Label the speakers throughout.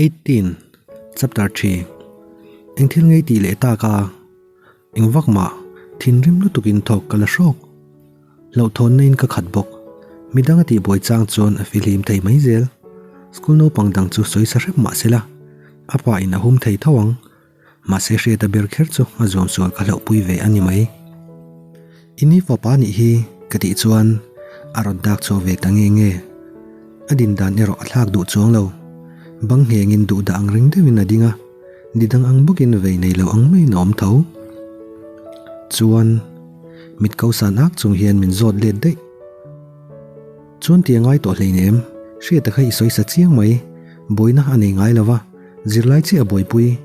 Speaker 1: 18, Chapter 3 Eng thil ngei tih leh tak a, eng vak mah thinrim lutuk in thawk ka la hrawk. Hlauhthawnna in ka khat bawk. Midang a tihbuai chang chuan a fihlim thei mai zel. School naupang dang chu sawi sa hrep mah sela, a pa in a hum thei tho ang. Mahse hriat a ber kher chu a zuam sual ka hlauhpui ve a ni mai. I ni fapa nih hi ka tih chuan a rawn dak chhuak ve ta nge nge. A din dan erawh a thlak duh chuang lo. Bang nghengin duh dah ang ring deuhin a ding a, ni dang ang bawkin vei nei lo ang maiin a awm tho. Chuan mit ko san ak chung hian min zawt let daih. Chuan ti a ngai tawh hleinem, hriata kha i sawi sa chiang mai, buaina a nei ngai lo va, zirlai chiah a buaipui,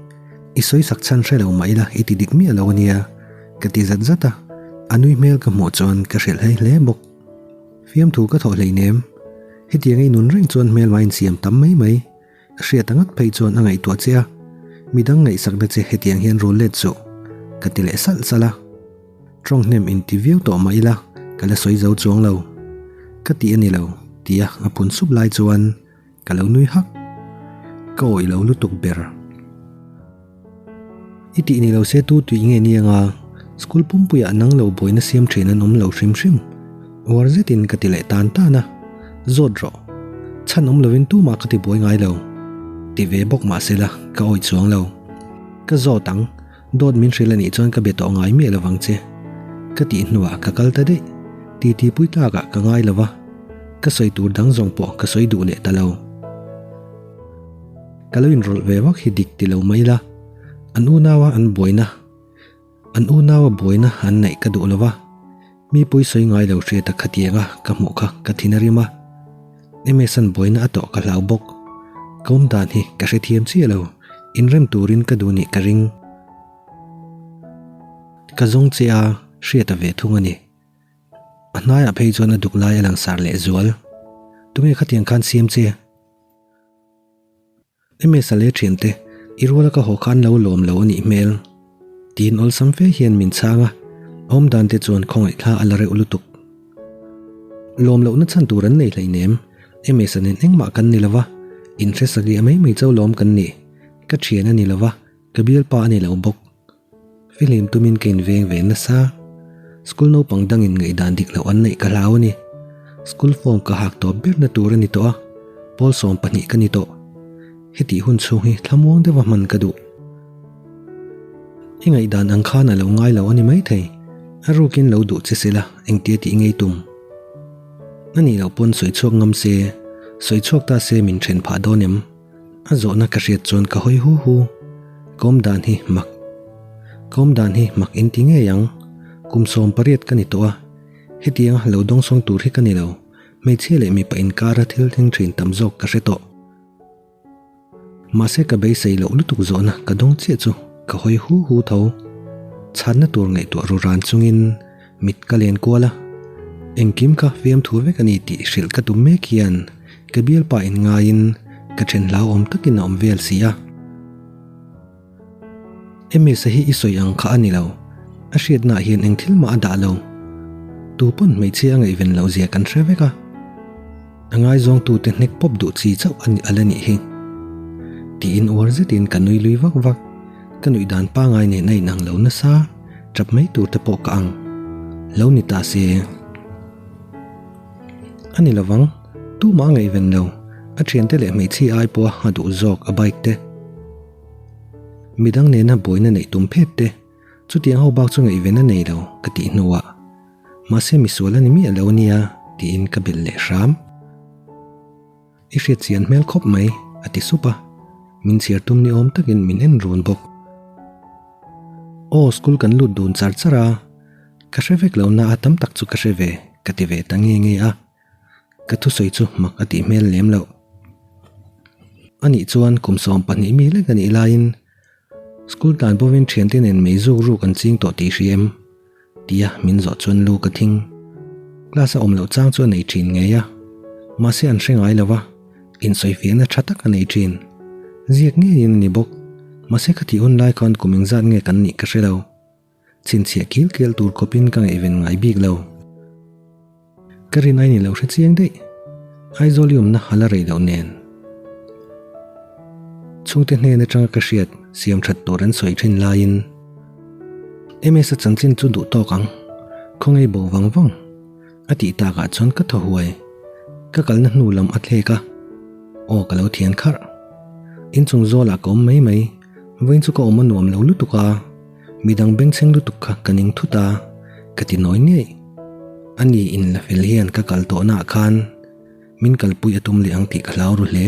Speaker 1: i sawi sak chhan hre lo mah ila i ti dik miah lo a nia, ka ti zat zat a, a nui hmel ka hmuh chuan ka hrilh hlei hle bawk. Fiamthu ka thawh hleinem, hetiang i nun reng chuan hmel mah insiam tam mai mai, hriata ngat phei chuan a ngaihtuah che a, midang ngaihsakna che hetiang hian rul let suh, ka ti leh salh salh a. Tawng hnem inti viau tawh mah ila ka la sawi zo chuang lo. Ka tih a ni lo, tia a phun sup lai chuan ka lo nui hak. Ka awih lo lutuk ber. I tih ni lo se tu tui nge ni anga school pumpuiah nang lo buaina siam thin an awm lo hrim hrim. Uar zetin ka ti leh tan tan a, zawt rawh. Chhan awm lovin tumah ka ti buai ngai lo. Ti ve bawk mah sela ka awih chuang lo. Ka zawt ang. Dawt min hrilh a nih chuan ka be tawh ngai miah lovang che. Ka tih hnuah ka kal ta daih. Titi pui tlakah ka ngai lova, ka sawi tur dang zawng pawh ka sawi duh leh ta lo. Ka lo inrawlh ve vak hi dik ti lo mai la, an unaua an buaina, an unaua buaina an neih ka duh lova, mi pui sawi ngai lo hriata khatianga ka hmuh kha ka thin a rim a. Emesan buaina a tawh ka hlau bawk. Ka awm dan hi ka hrethiam chiah lo, inrem turin ka duh nih ka ring. Ka zawng che a, hriat a ve thung a ni. A hnaiah phei chuan a duk lai a langsar leh zual. Tunge khatiang khan siam che? Emesa leh thiante, i ruala ka haw khan lo lawm lo a nih hmel. Tiin awlsam fe hian min chhang a, awm dan te chuan khawngaih thla a la reuh lutuk. Lawm lohna chhan tur an nei hleinem, Emesa nen engmah kan ni lova, inhre sakliah mai mai chau lawm kan ni. Ka thian a ni lova, ka bialpa a ni lo bawk. Fihlim tumin ka inveng ve nasa. School naupang dangin ngaihdan dik loh an neih ka hlau a ni. School form ka hak tawp berna tur a ni tawh a, pawl 12 ka ni tawh. Hetih hun chhung hi thlamuang deuha hman ka duh. I ngaihdan ang khan a lo ngai lo a ni maithei. A rukin lo duh che sela engtia tih ngei tum. A nih loh pawn sawi chhuak ngam se, sawi chhuak ta se min then phah dawn em? A zawhna ka hriat chuan ka hawi hu hu. Ka awm dan hi mak. Ka awm dan hi mak in ti ngei ang. Kum 18 ka ni tawh a. Hetianga lo dawngsawng tur hi ka ni lo. Hmeichhia leh mipa inkara thil thleng thin tam zawk ka hre tawh. Mahse ka beisei loh lutuk zawhna ka dawng chiah chu ka hawi hu hu tho. Chhanna tur ngaihtuah ru ran chungin mit ka len kual a. Engkim kha fiamthu vek a ni tih hrilh ka tum mek hian ka bialpa in ngaiin ka then hlauhawm takin a awm vel si a. Emesa hi i sawi ang kha a ni lo. A hriatnaah hian eng thil mah a dah lo. Tu pawn hmeichhia a ngaihven loh zia kan hre vek a. A ngaizawngtute hnek pawp duh chi chauh a ala nih hi. Tiin uar zetin ka nui lui vak vak. Ka nuih dan pangai nen a inang lo nasa, tap mai tur te pawh ka ang. Lo ni ta se. A ni lovang, tumah a ngaihven lo, a thiante leh hmeichhia ai pawha a duh zawk a bike te. Midang nena buaina neih tum phet te, chutiang ho bak chu ngaihven a nei lo ka tih hnuah. Mahse misual a ni miah lo ania tiin ka belh leh hram. I hriat chian hmel khawp mai, a ti sup a. Min chhiar tum ni awm takin min en run bawk. Aw, school kan lut dun char char a, ka hre vek lo na a tam tak chu ka hre ve, ka ti ve ta nge nge a. Ka thusawi chu mak a tih hmel lem loh. Anih chuan kum 12 mi lek a nih laiin school tan pawhin thiante nen mei zuk ruk an ching tawh tih hria em? Tia min zawh chuan lu ka thing. Class a awm loh chang chu a nei thin ngei a, mahse an hre ngai lo va, insawifiahna tha tak a nei thin. Ziak ngeiin a ni bawk, mahse khatih hun lai khan kum engzat nge kan nih ka hre lo. Chhinchhiah kil kel tur khawpin ka ngaihven ngai bik lo. Ka rin ai ni lo hre chiang daih. Aizawl i awmna a la rei loh nen. Chhungte hnen atanga ka hriat siam that tur an sawi thin laiin MS-a chanchin chu duh tawk ang, khawngaih bo vang vang a tih takah chuan ka thaw huai. Ka kalna hnu lam a thlek a, aw ka lo thian kharh. Inchung zawlah ka awm mai mai, vawiin chu ka awm a nuam lo lutuk a. Midang bengchheng lutuk kha ka ning thut a, ka ti nawi ngei. Ani in la fel hian ka kal tawhnaah khan min kalpui a tum leh ang tih ka hlau ru hle.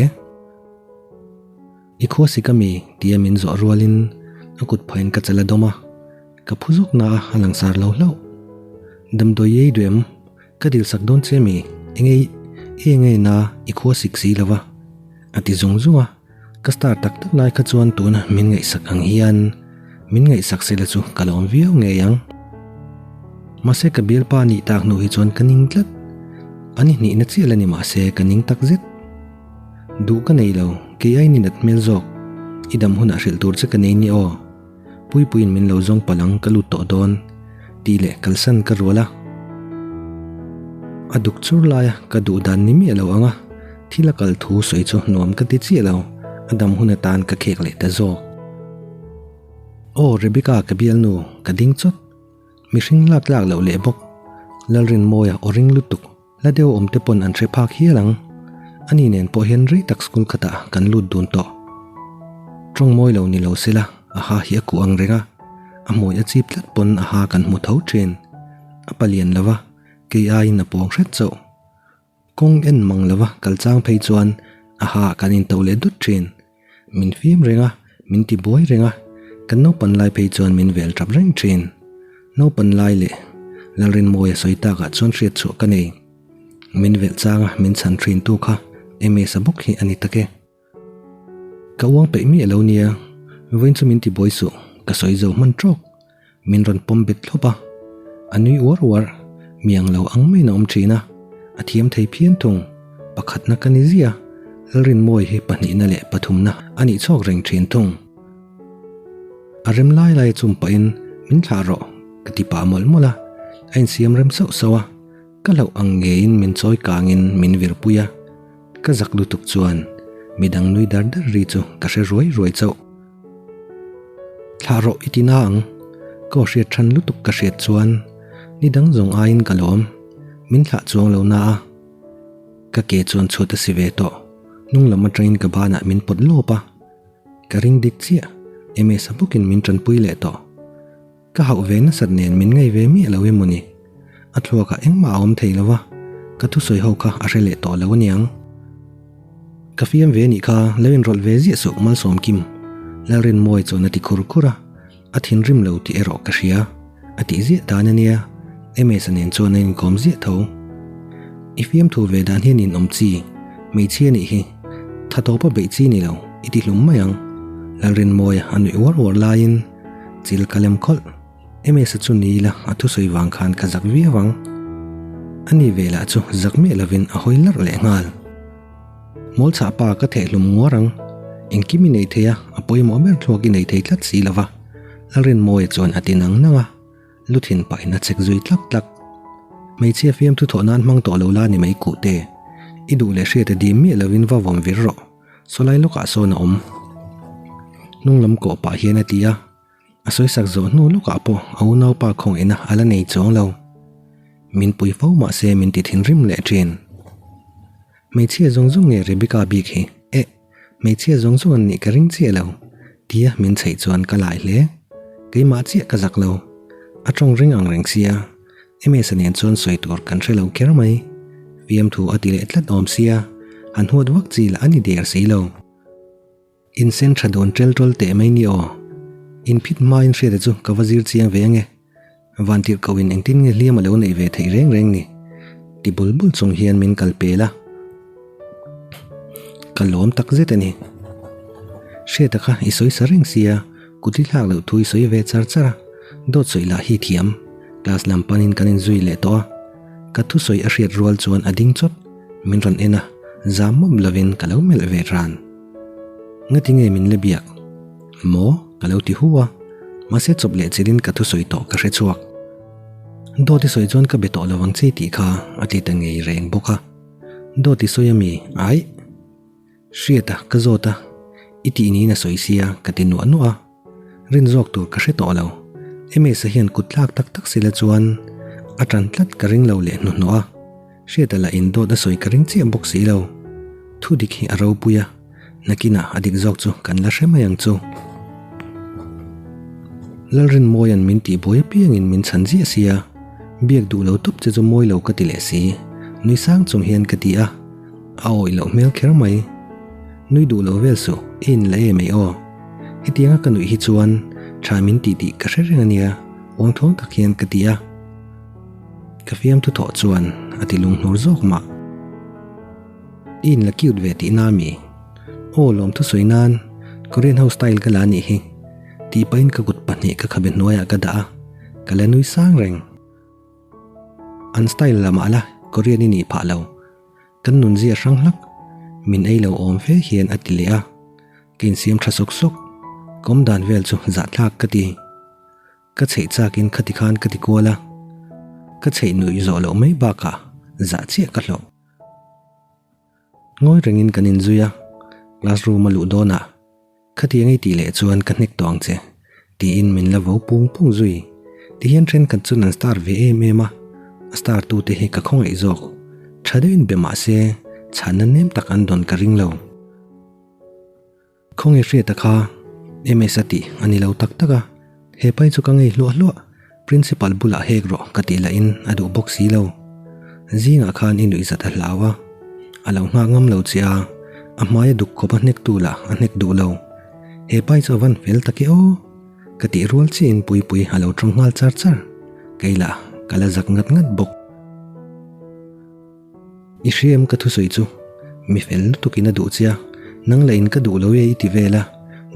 Speaker 1: I khua sik ami? tia min zawh rualin a kut phahin ka chal a dawm a, ka phu zawk na a a langsar lo hlauh. Damdawi ei duh em? Ka dilsak dawn che mi? Enge i enge na i khua sik si lo va? A ti zung zung a. Ka star tak tak lai kha chuan tuna min ngaihsak ang hian min ngaihsak sela chu ka lawm viau ngei ang. Mahse ka bialpa nih tak hnu hi chuan ka ning tlat. An i hnihna chiah la ni mahse ka ning tak zet. Duh ka nei lo, kei ai ni nat hmel zawk. I dam hunah hrilh tur che ka nei ni aw. Puipuiin min lo zawng palh ang ka lut tawh dawn tih leh kalsan ka rual a. A duk chur laia ka duh dan ni miah lo ang a, thil a kal thu sawi chu nuam ka ti chiah lo, a dam hun atan ka khek leh ta zawk. Aw Rebecca ka bialnu, ka ding chawt. Mihring lak tlak loh leh bawk. Lalrinmawia aw ring lutuk. La deuh awm te pawn an hre phak hial ang. Ani nen pawh hian rei tak school khatah kan lut dun tawh. Tawng mawi lo ni lo sela a ha hi a kuh ang reng a, a hmui a chip tlat pawn a ha kan hmu tho thin. A palian lo va, kei aiin a pawng hret chauh. Kawng en mang lo va kal chang phei chuan a ha kan into leh dut thin. Min fim reng a, min ti buai reng a, kan naupan lai phei chuan min vel tap reng thin. Naupan lai leh Lalrinmawia sawi takah chuan hriat chhuah ka nei. Min velh changa min chhan thin tu kha MS-a bawk hi a ni tak e. Ka uang peih miah lo nia, vawiin chu min ti buai suh, ka sawi zo hman tawk. Min rawn pawm bet thlawp a, a nui uar uar, miang lo ang maiin a awm thin a, a thiam thei phian thung. Pakhatna ka ni zia, Lalrinmawi hi pahnihna leh pathumna a nih chhawk reng thin thung. A rem lai lai chum pahin min thlah rawh ka ti pah mawlh mawlh a, a insiam rem sauh sauh a, ka hlauh ang ngeiin min chawi kangin min virpui a, ka zak lutuk chuan midang nui dar dar ri chu ka hre ruai ruai chauh. Thlah rawh i ti na ang. Ka aw hriat than lutuk ka hriat chuan ni dang zawng aiin ka lawm. Min thlah chuang lo na a. Ka ke chuan chhuat a si ve tawh. Hnung lam atangin ka banah min pawt lawp a. Ka ring dik chiah. MS-a bawkin min tanpui leh tawh. Ka hauh ve nasat nen min ngaih ve miah lo emaw ni? A thluakah engmah a awm thei lo va, ka thusawi ho kha a hre leh tawh lo aniang. Ka fiam ve nih kha, lo inrawlh ve ziah suh Malsawm Kim. Lalrinmawi chuan a ti khur khur a, a thinrim lo tih erawh ka hria. A tih ziah dan ania, MS-a nen chuan a inkawm ziah tho. I fiamthu ve dan hian inawm chi, hmeichhia nih hi tha tawpa beih chi ni lo, i ti hlum mai ang. Lalrinmawia a nuih uar uar laiin, Chil ka lem khawlh. MS-a chu ni ila a thusawi vang khan ka zak viau ang. Ani ve lah chu zak miah lovin a hawi larh leh nghal. Mawl chhah pa ka theh hlum nguar ang. Engkim i nei thei a, a pawimawh ber thluak i nei thei tlat si lova. Lalrinmawia chuan a ti nang nang a. Lu thin pahin a chek zui tlak tlak. Hmeichhia fiamthu thawh nan hmang tawh lo la ni mai kuh te. I duh leh hriat a dim miah lovin va vawm vir rawh. Sawlai lawkah sawn a awm. Hnung lam kawh pah hian a ti a, a sawisak zawh hnu lawkah pawh a unaupa khawngaihna a la nei chuang lo. Min pui fo mah se min ti thinrim leh thin. Hmeichhia zawng zawng nge Rebecca bik hi? Eh, hmeichhia zawng zawng an nih ka ring chiah lo, tia min chheih chuan ka lai hle. Keimah chiah ka zak lo. A tawng ring ang reng sia, MS-a nen chuan sawi tur kan hre lo kher mai. Fiamthu a ti leh tlat awm sia, han huat vak chi lah a ni der si lo. Insen tha dawn tel tawl teh mai ni aw. Inphit hmain hriata chu ka va zir chiang ve ange. Vantirh kohin engtin nge hliam a lo neih ve theih reng reng ni? Ti bul bul chung hian min kal pel a. Ka lawm tak zet a ni. Hriata kha i sawi sa reng sia, kut i thlak loh thu i sawi ve char char a, dawt sawi lah hi thiam. Class lam panin kan inzui leh tawh a, ka thusawi a hriat rual chuan a ding chawt, min rawn en a, zam mawp lovin ka lo melh ve ran. Ngati nge min la biak? Maw? Ka lo ti hu a, mahse chawp leh chilhin ka thusawi tawh ka hre chhuak. Dawt i sawi chuan ka be tawh lo ang che tih kha a ti ta ngei reng bawk a. Dawt i sawi a mi? Aih! Hriat a, ka zawt a. I tih niin a sawi sia ka ti nuah nuah a. Rin zawk tur ka hre tawh lo. Ms-a hian kut tlak tak tak sila chuan a tan tlat ka ring lo leh hnuhnawh a. Hriata lah in dawt a sawi ka ring chiah bawk si lo. Thu dik hi a ropui a, nakinah a dik zawk chu kan la hre mai ang chu. Lalrinmawia'n min tihbuai apiangin min chhan ziah sia, biak duh lo tawp che chu mawi lo ka ti leh si. Nui sang chung hian ka ti a, a awih loh hmel kher mai. Nui duh lo vel suh, i in la em ei aw. Hetianga ka nuih hi chuan tha min tih tih ka hre reng a nia, uangthuang tak hian ka ti a. Ka fiamthu thawh chuan a ti lunghnur zawk mah. I in la cute ve tih na mi? Aw lawmthu sawi nan Korean ho style ka la nih hi. Tih pahin ka kut pahnih ka khabe hnuaiah ka dah a, ka la nui sang reng. An style la mah la Korean i nih phah lo. Kan nunzia hrang hlak, min ei lo awm fe hian a ti leh a, ka insiam tha sawk sawk, ka awm dan vel chu zahthlak ka ti. Ka chheih chakin khati khan ka ti kual a, ka chheih nuih zawh loh mai bakah zah chiah ka hlawh. Ngawi rengin kan inzui a, classroom a luh dawnah Khatiang i tih leh chuan ka hnek tawh ang che, tiin min la vo pung pung zui. Tihian thenkhat chuan an star ve em em a, a star tute hi ka khawngaih zawk. Tha deuhin be mah se, chhanna nem tak an dawn ka ring lo. Khawngaih hriata kha MS a tih a ni lo tak tak a, he pai chu ka ngei hluah hluah. Principal bulah hek rawh ka tih lahin a duh bawk si lo. Zingah khan i nuihzat a hlau a, a lo nghak ngam lo che a, a hmai a duk khawp a hnek tu lah a hnek duh lo. He pai chu a van fel tak e aw! Ka tih rual chiahin Puipui a lo tawng nghal char char. Kei lah ka la zak ngat ngat bawk. I hria em ka thusawi chu? Mi fel lutukin a duh che a, nang lah in ka duh lo e i ti vel a,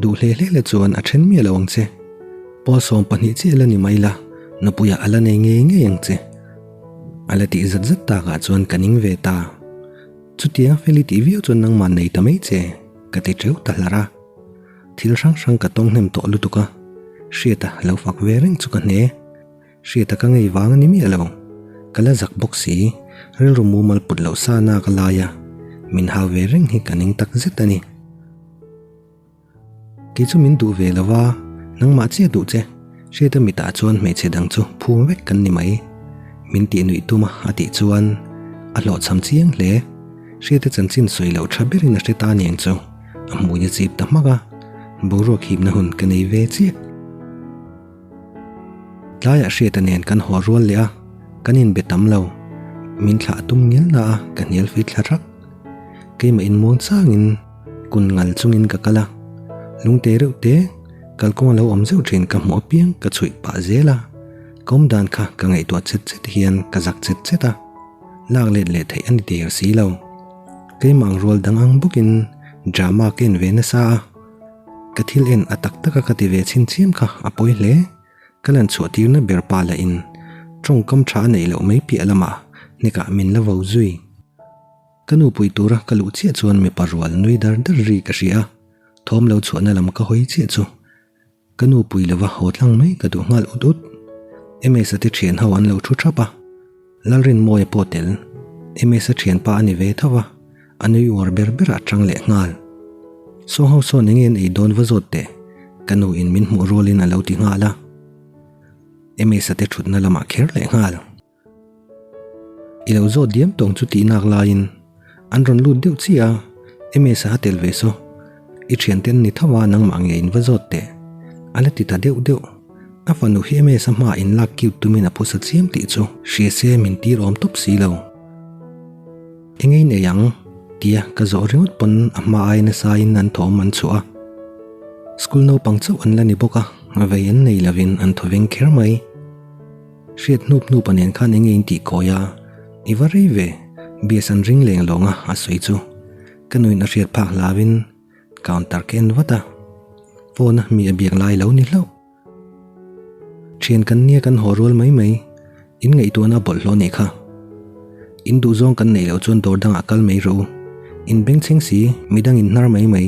Speaker 1: duh hle hle la chuan a then miah lo ang che. Pawl 12 chiah la ni mai la, nupuiah a la nei ngei ngei ang che. A la tih zat zat takah chuan ka ning ve ta. Chutiang fel i tih viau chuan nangmah nei ta mai che, ka ti teuh ta hlar a. Thil hrang hrang ka tawng hnem tawh lutuk a, hriata lo fak ve reng chu ka hne. Hriata ka ngei vang a ni miah lo. Ka la zak bawk si, rilru mumal put loh sa na ka lai a, min hau ve reng hi ka ning tak zet a ni. Kei chu min duh ve lo va, nangmah chiah duh che, Hriata mitah chuan hmeichhe dang chu phum vek kan ni mai. Min tih nuih tum a a tih chuan a hlawhchham chiang hle. Hriata chanchin sawi loh tha berin a hre ta aniang chu a hmui a chip ta hmak a, boruak hipna hun ka nei ve chiah. Tlaiah Hriata nen kan haw rual leh a, kan inbe tam lo. Min thlah tum ngial na a, ka hnial fit thla rak. Keimah inmuang changin kun ngal chungin ka kal a, lungte reuh te kalkawng a lo awm zeuh thin ka hmuh apiang ka chhuih pah zel a, ka awm dan kha ka ngaihtuah chet chet hian ka zak chet chet a, lak let leh theih a ni der si lo. Keimah ang rual dang ang bawkin drama ka en ve nasa a. Ka thil en a tak taka ka ti ve chhin chiam kha a pawi hle. Ka lan chhuah tirna ber pa lah in tawngkam tha a neih loh mai piah lamah hnekah min la vo zui. Ka nu pui tura ka luh chiah chuan mipa rual nui dar dar ri ka hria a, thawm lo chhuahna lam ka hawi chiah chu ka nu pui lova haw tlang mai ka duh nghal ut ut. Ms-a te thian ho an lo thu thap a. Lalrinmawia pawh tel, MS-a thianpa a ni ve tho va, a nui uar ber berah tang leh nghal. Saw ho sawn enge an ei dawn va zawt teh, ka nu in min hmuh rualin a lo ti nghal a. MS-a te thutna lamah kher leh nghal. I lo zawt diam tawng chu tih nak laiin an rawn lut deuh chiah a, MS-a a tel ve saw, i thiante an ni tho a nangmah nge in va zawt teh, a la ti ta deuh deuh. A fanu hi MS a hma in lak cute tumin a phusa chiam tih chu hria se min tir awm tawp si lo. Eng ei nei ang? tia ka zawh ringawt pawn a hma ai nasa in an thawm an chhuah a. School naupang chauh an la ni bawk a, vei an nei lovin an thaw veng kher mai. Hriat hnup hnup a nen khan eng nge in tih kawi a, i va rei ve, bias an ring leng lawng a a sawi chu. Ka nuin a hriat phak hlauin Counter ka en vat a, phone a mi a biak lai lo ni hlauh. Thian kan nia kan haw rual mai mai, in ngaihtuahna a bawlhhlawh nih kha. In duhzawng kan neih loh chuan dawr dangah kal mai rawh u, in bengchheng si midang in hnar mai mai.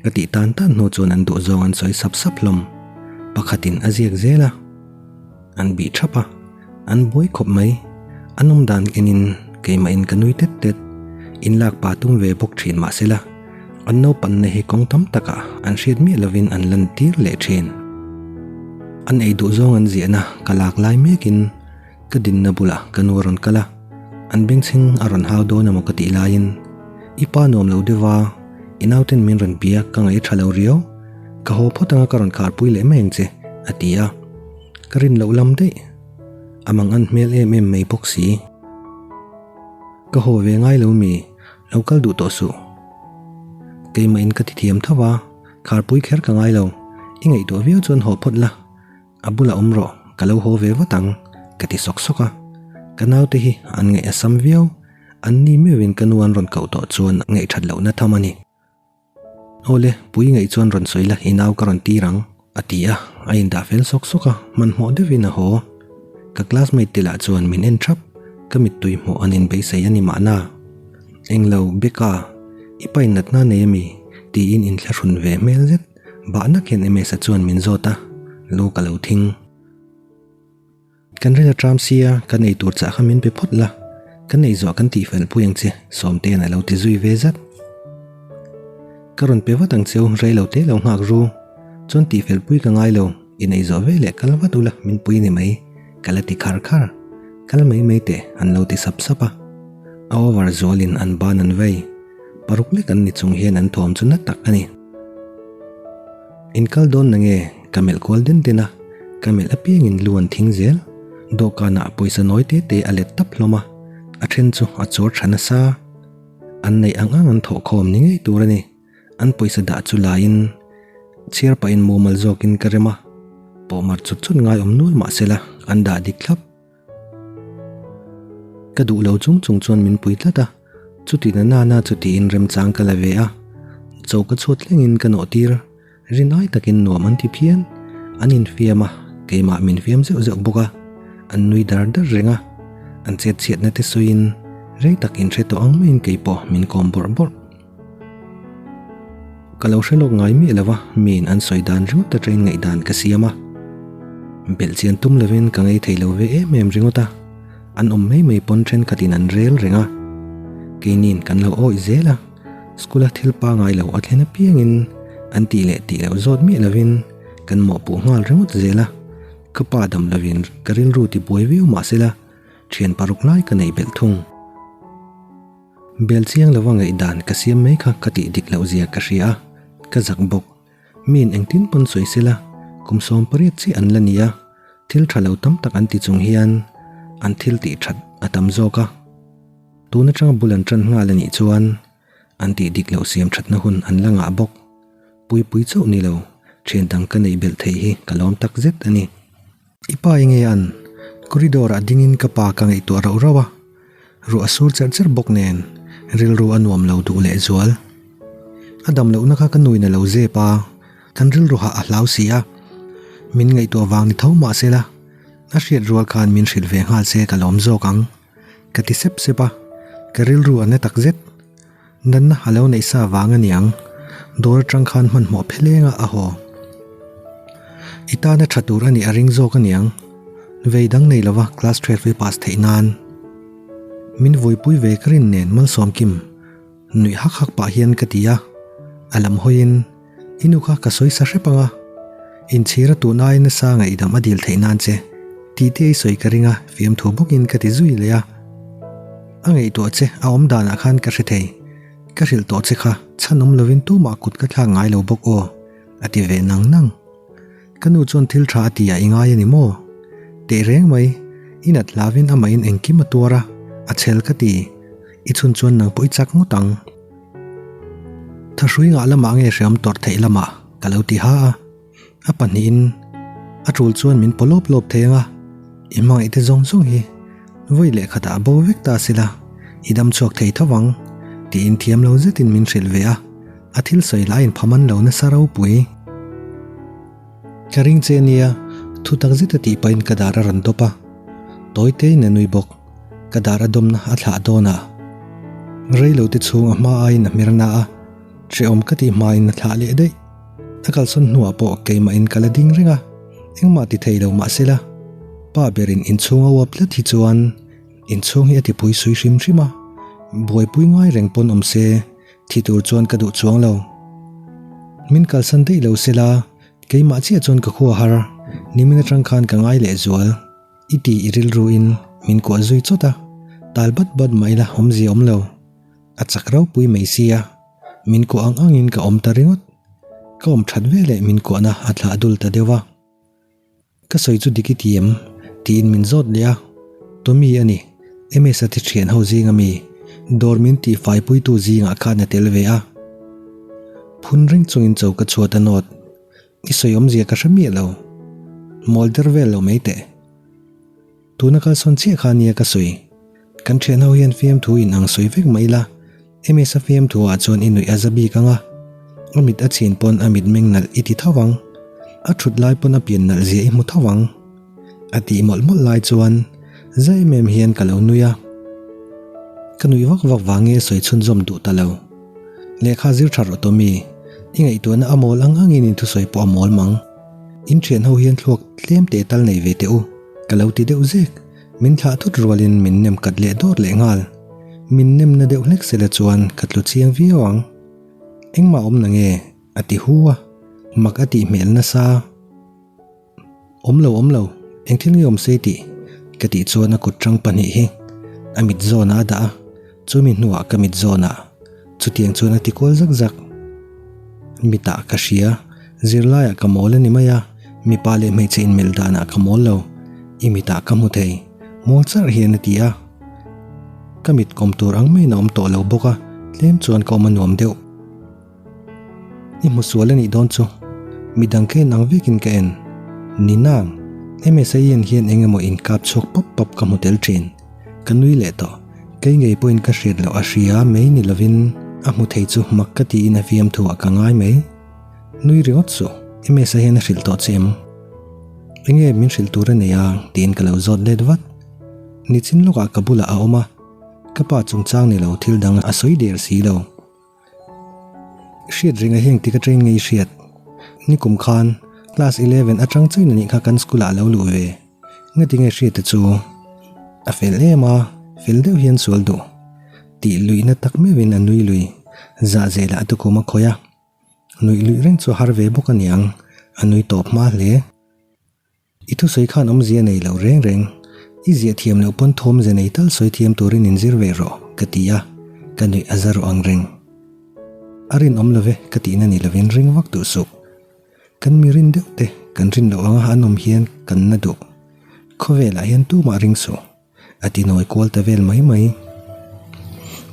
Speaker 1: Ka tih tan tan hnu chuan an duhzawng an sawi sap sap hlawm. Pakhatin a ziak zel a, an bih thap a, an buai khawp mai. An awm dan enin keimah in ka nui tet tet, in lak pa tum ve bawk thin mahsela. An naupanna hi kawng tam takah an hriat miah lovin an lantir leh thin. An ei duh zawng an ziahna ka lak lai mekin ka dinna bulah ka nu a rawn kal a, an bengchheng a rawn hau dawn emaw ka tih laiin i pa nuam lo deuh a, i nauten min rawn bia ka ngaih a tha lo riau, ka haw phawt anga ka rawn kharpui leh mai ang che a ti a, ka rin loh lam daih. A mang an hmel em em mai bawk si. Ka haw ve ngai lo mi, lo kal duh tawh suh. Keimah in ka ti thiam tho a, kharpui kher ka ngai lo, i ngaihtuah viau chuan haw phawt la, a bulah awm rawh, ka lo haw ve vat ang, ka ti sawk sawk a. Ka naute hi an ngaih a sam viau, an ni meuhin ka nu an rawn koh tawh chuan ngaihthat lohna tham a ni. Awle, pui ngaih chuan rawn sawi la, i nau ka rawn tir ang, a ti a, a indah fel sawk sawk a, hmanhmawh deuhin a haw. Ka classmate te lah chuan min en thap, ka mittui hmuh an inbeisei a ni mahna. Englo, Becca, i pa in natna nei ami? tiin inthlahrun ve hmel zet, bah nak hian Ms-a chuan min zawt a, lu ka lo thing. Kan ril a tram sia, kan ei tur chah kha min pe phawt la, kan ei zawh kan tih fel pui ang che, Sawmtean a lo ti zui ve zat. Ka rawn pe vat ang cheu, rei lo te lo nghak ru. Chuan tih fel pui ka ngai lo, in ei zawh ve leh kal vat ula min pui ni mai, ka la ti khar khar. Kal mai mai teh, an lo ti sap sap a. A over zualin an ban an vei. Paruk lek an ni chung hian an thawm chu na tak a ni. In kal dawn na nge? Ka melh kual den den a, ka melh apiangin lu an thing zel. Dawhkanah pawisa nawi te te a let tap hlawm a, a then chu a chawr tha nasa. An neih ang ang an thawh khawm ni ngei tur a ni. An pawisa dah chu laiin chhiar pahin mumal zawkin ka rem a, pawhmar chut chut ngai awm nual mah sela an dah dik thlap. Ka duh lo chung chung chuan min pui tlat a, chuti na na na chu tiin remchang ka la ve a, chaw ka chhuat thlengin ka nawh tir, rinai takin nuam an ti phian, an infiam a, keimah min fiam zeuh zeuh bawk a, an nui dar dar reng a, an chet chhiatna te sawiin rei tak inhre tawh ang maiin keipawh min kawm bawrh bawrh. Ka lo hre lawk ngai miah lo va, miin an sawi dan ringawt atangin ngaihdan ka siam a. Belh chian tum lovin ka ngei thei lo ve em em ringawt a, an awm mai mai pawn thenkhatin an rel reng a. Keiniin kan lo awih zel a, school-a thil pangai lo a thlen apiangin an tih leh tih loh zawt miah lovin kan mawhpuh nghal ringawt zel a. Ka pa dam lovin ka rilru tibuai viau mah sela, thian paruk lai ka neih belh thung. Bel chiang lova ngaihdan ka siam mai kha ka tih dik loh zia ka hria a, ka zak bawk. Miin engtin pawn sawi sela, kum 18 chiah an la ni a, thil tha lo tam tak an ti chung hian an thil tih that a tam zawk a. Tun atanga bul an tan nghal a nih chuan an tih dik loh siam thatna hun an la ngah bawk. Puipui chauh ni lo, thian dang ka neih belh theih hi ka lawm tak zet a ni. I pa enge an? Corridor ah dingin ka pa ka ngaihtuah rauh rauh a, ruah a sur cherh cherh bawk nen rilru a nuam lo duh leh zual. A dam lohna kha ka nuin a lo zep a, kan rilru hah a hlau si a, min ngaihtuah vang ni tho mah sela, a hriat rual khan min hrilh ve nghal se ka lawm zawk ang, ka ti sep sep a, ka rilru a na tak zet. Natna a lo neih sa vang a niang, dawr atang khan hmanhmawh pheleng a a haw. I tana tha tur a nih a ring zawk a niang, vei dang nei lova class 12 i pass theih nan. Min vuipui ve ka rin nen malsawm kim nuih hak hak pah hian ka ti a, a lam hawiin i nu kha ka sawi sa hrep ang a, inchhir a tun aiin nasa ngaihdam a dil theih nan che tih te i sawi ka ring a fiamthu bawkin ka ti zui leh a. A ngaihtuah che a awm danah khan ka hre thei. Ka hrilh tawh che kha chhan awm lovin tumah kut ka thlak ngai lo bawk aw, a ti ve nang nang. Ka nu chuan thil tha a ti a i ngai a ni maw? Teh reng mai, i nat hlavin amahin engkim a tuar a, a chhel ka ti. I chhun chuan nang pawh i chak ngawt ang. Thahrui ngah lamah nge hreawm tawrh theih lamah ka lo ti ha a. A pahnihin a tul chuan min paw lawp lawp thei ang a, i hmangaih te zawng zawng hi vawi leh khatah a bo vek ta sila, i dam chhuak thei tho vang tiin thiam lo zetin min hrilh ve a, a thil sawi lah a inphaman lo nasa ropui. Ka ring che nia, thu tak zeta tih pahin ka dar a rawn dawp a, tawi tein a nui bawk, ka dar a dawmna a thlah dawn a, rei lo te chhung a hma aiin a hmer na a, hrehawm ka tih hmain a thlah leh daih. A kalsawn hnuah pawh keimahin ka la ding reng a, engmah ti thei lo mah sela, pa berin inchhung a uap tlat hi chuan inchhung hi a tipui sui hrim hrim a, buaipui ngai reng pawn awm se. Thi tur chuan ka duh chuang lo. Min kalsan daih lo sela, keimah chiah chuan ka khua har, nimin atang khan ka ngai leh zual. I ti i rilru in min kuah zui chawt a, tal bat bat mah ila awmzia awm lo. A chak ropui mai sia, min kuah ang angin ka awm ta ringawt. Ka awm that veleh min kuahna a thlah dul ta deuh a. Ka sawi chu dik i ti em? tiin min zawt leh a. Tommy a ni, MS-a thi thian ho zinga mi, dawr min tih faipuitu zingah khan a tel ve a. Phun reng chungin cho ka chhuat a nawt. I sawi awmzia ka hre miah lo. Mawl der vel lo mai teh. Tuna kalsawn chiah kha nia ka sawi. Kan thian ho hian fiamthu in ang sawi vek mai ila, MS-a fiamthu ah chuan i nuih a za bik ang a, a mit a chhin pawn a mitmeng nalh i ti tho ang, a thut lai pawn a pian nalh zia i hmu tho ang. A tih mawlh mawlh lai chuan za em em hian ka lo nui a. Ka nuih vak vak vang nge sawi chhunzawm duh ta lo. Lehkha zir tha rawh Tommy, i ngaihtuahna a mawl ang angin in thusawi pawh a mawl mang. In thian ho hian thluak tlem teh tal nei ve teh u, ka lo ti deuh zek. Min thlah thut rualin min nem kat leh dawt leh nghal. Min nem na deuh hlek sela chuan ka tlu chiang viau ang. Engmah awm na nge? a ti hu a, mak a tih hmel nasa. Awm lo awm lo, eng thil nge awm se tih? ka tih chuan a kut tang pahnih hi a mit zawnah a dah a, chumi hnuah ka mit zawnah chutiang chuan a ti kual zak zak. Mitah ka hria, zirlaiah ka mawl a ni mai a, mipa leh hmeichhe inmelh danah ka mawl lo, i mitah ka hmu thei, mawl charh hian a ti a. Ka mit kawm tur ang maiin a awm tawh lo bawk a, tlem chuan ka awm a nuam deuh. I hmu sual a nih dawn chu. Midang ka en ang vekin ka en. Ni nang, MSIN hian eng emaw inkap chhuak pawp pawp ka hmu tel thin. Ka nui leh tawh. Kei ngei pawhin ka hriat loh a hria mai ni lovin a hmu thei chu mak ka tiin a fiamthuah ka ngai mai. Nui ringawt suh, MSI hian a hrilh tawh che em? Enge min hrilh tur a nei a? tiin ka lo zawt let vat. Nichin lawkah ka bulah a awm a, ka pa chungchang ni lo thil dang a sawi der si lo. Hriat ringa heng ti ka train ngei hriat. Nikum khan class 11 atang chain anih kha kan school ah lo luh ve. Ngati nge hriat te chu a fel em a, fel deuh hian sual duh. Tih luihna tak meuhin a nui lui. Zah zelah a tukum a khawih a. Nuih luih reng chu a har ve bawk aniang, a nui tawp hma hle. I thusawi khan awmzia nei lo reng reng, i ziah thiam loh pawn thawmzia nei tal sawi thiam turin inzir ve rawh, ka ti a, ka nuih a za rawh ang reng. A rinawm lo ve, ka tihna ni lovin ring vak duh suh. Kan mi rin deuh te, kan rin loh anga an awm hian kan na duh. Khawvelah hian tumah ring suh. A ti nawi kual ta vel mai mai.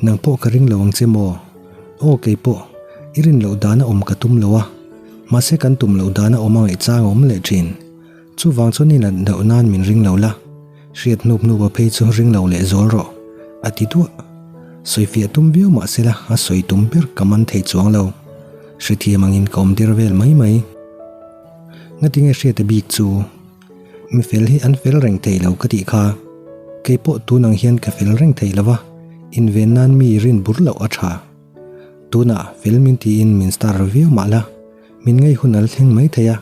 Speaker 1: Nang pawh ka ring lo ang che maw? Aw kei pawh, i rin loh dana awm ka tum lo a, mahse kan tum loh dana awm a ngaihchang a awm leh thin. Chuvang chuan i nat loh nan min ring lo la, hriat hnup hnup a phei chu ring lo leh zawl rawh, a ti duah. Sawifiah tum viau mahsela a sawi tum ber ka man thei chuang lo. Hrethiam angin ka awm der vel mai mai. Ngatinge hriata bik chu? Mi fel hi an fel reng thei lo ka tih kha. Kei pawh tun ang hian ka fel reng thei lo va, inven nan mi rin bur loh a tha. Tunah fel min tiin min star viau mah la, min ngei hun al thleng mai thei a,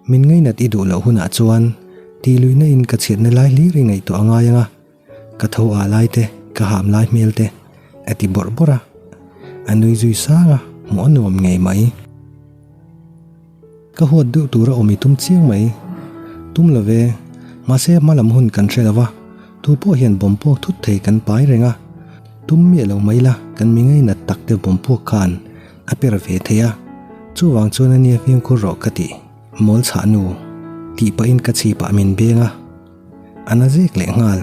Speaker 1: min ngainat i duh loh hunah chuan tih luihna in ka chhiatna lai hlir i ngaihtuah a ngai ang a, ka tho ah lai te, ka ham lai hmel te a ti bawrh bawrh a, a nui zui sang a, hmuh a nuam ngei mai. Ka huat deuh tura awm i tum chiang mai. Tum lo ve, mahse hma lam hun kan hre lo va, tu pawh hian bawm puak thut thei kan pai reng a, tum miah lo mai la kan mi ngainat tak te bawm puak khan a per ve thei a, chuvang chuan a nia fimkhur rawh ka ti, mawl chhah nu tih pahin ka chhipah min beng a, a na zek leh nghal,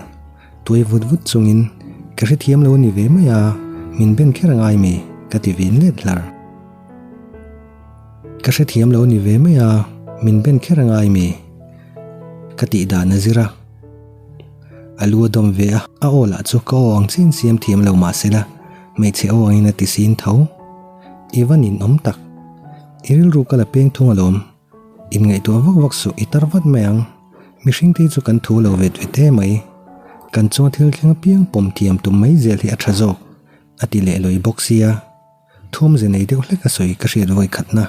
Speaker 1: tuai vut vut chungin ka hrethiam lo a ni ve mai a, min ben kher a ngai mi ka ti vin let hlar. Ka hrethiam lo ni ve mai a, min ben kher a ngai mi? Ka tih dan a zir a. A lu a dawm ve a, a aw lah chu ka aw ang chiin siam thiam lo mah se la, hmeichhe aw angin a ti sin tho. I va ninawm tak. I rilru ka la peng thung alawm. Inngaihtuah vak vak suh i tar vat mai ang. Mihring te chu kan thu lo vet vet e mai. Kan chunga thil thleng apiang pawm thiam tum mai zel hi a tha zawk, a ti leh lawi bawk sia. Thawmze nei deuh hlek a sawi ka hriat vawi khatna.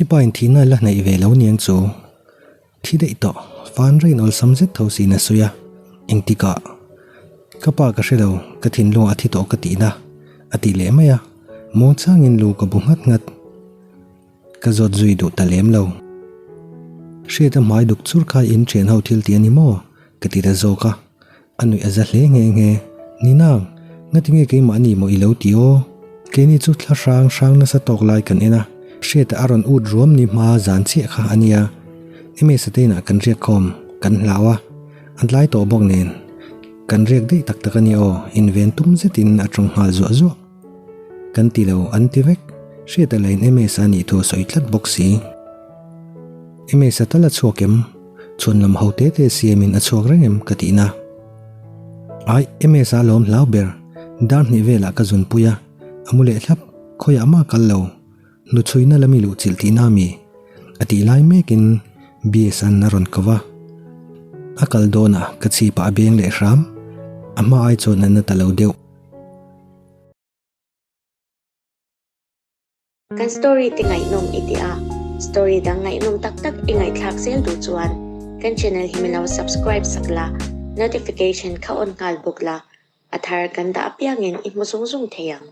Speaker 1: I pa in thihna la hnaih ve lo niang chu. Thi daih tawh, fan rain awlsam zet tho siin a sawi a, engtikah? Ka pa ka hre lo, ka thinlungah a thi tawh ka tihna, a ti leh mai a. Muangchangin lu ka bu nghat nghat. Ka zawt zui duh ta lem lo. Hriata hmai duk chur kha in thian ho thil tih a ni maw? Ka ti ta zawk a. A nuih a za hle nghe nghe. Ni nang, ngatinge keimah ni maw i lo ti aw? Keini chu thla hrang hrang nasa tawk lai kan en a, Hriata a rawn ut ruam ni hma zan chiah kha a nia. Ms-a te inah kan riak khawm, kan hlau a. A tlai tawh bawk nen, kan riak daih tak tak a ni aw, inven tum zetin a tawng nghal zuah zuah. Kan ti lo an ti vek, Hriata lain Ms-a nih thu a sawi tlat bawk si. Ms-a tal a chhuak em? Chhuan lam ho te te siamin a chhuak reng em ka tihna. Ai, Ms-a lawm hlau ber, dar hnih velah ka zunpui a, a mu leh thlap, khawiah mah kal lo. Hnuchhuina lami luh chilh tihna mi? A tih lai mekin BS-a'n a rawn ko va. A kal dawnah ka chhipah a beng leh hram, a hma ai chuan a na ta lo deuh.
Speaker 2: Kan story te ngaihnawm i ti a, story dang ngaihnawm tak tak i ngaihthlak zel duh chuan kan channel hi min lo subscribe sak la, notification kha on nghal bawk la, a thar kan dah apiangin i hmu zung zung thei ang.